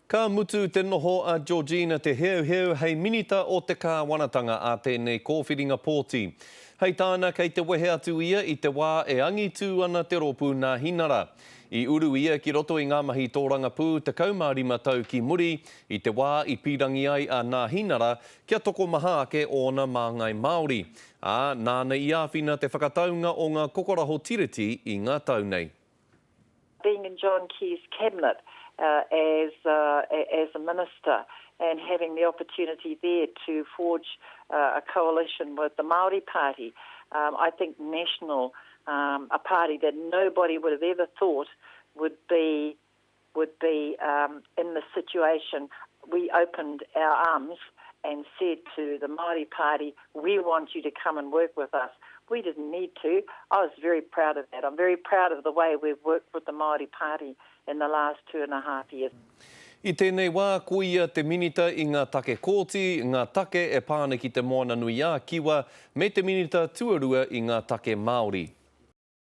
Ka mutu te noho a Georgina Te Heuheu hei Minita o te Kāwanatanga ā tēnei kōwhiringa pōti. Hei tāna kei te wehe atu ia i te wā e angitū ana te rōpū Nāhinara. I uru ia ki roto i ngā mahi tōrangapū 15 tau ki muri i te wā i pīrangi ai a Nāhinara kia tokomaha ake ōna māngai Māori, ā, nāna i āwhina te whakataunga o ngā kokoraho tiriti i ngā tau nei. Being in John Key's cabinet as as a minister and having the opportunity there to forge a coalition with the Māori Party, I think National, a party that nobody would have ever thought would be would be in this situation, we opened our arms and said to the Māori Party, we want you to come and work with us. We didn't need to. I was very proud of that. I'm very proud of the way we've worked with the Māori Party in the last 2.5 years. I tēnei wā, ko ia te Minita i ngā take kōti, ngā take e pā ana ki Te Moananui-a-Kiwa, me te Minita tuarua i ngā take Māori.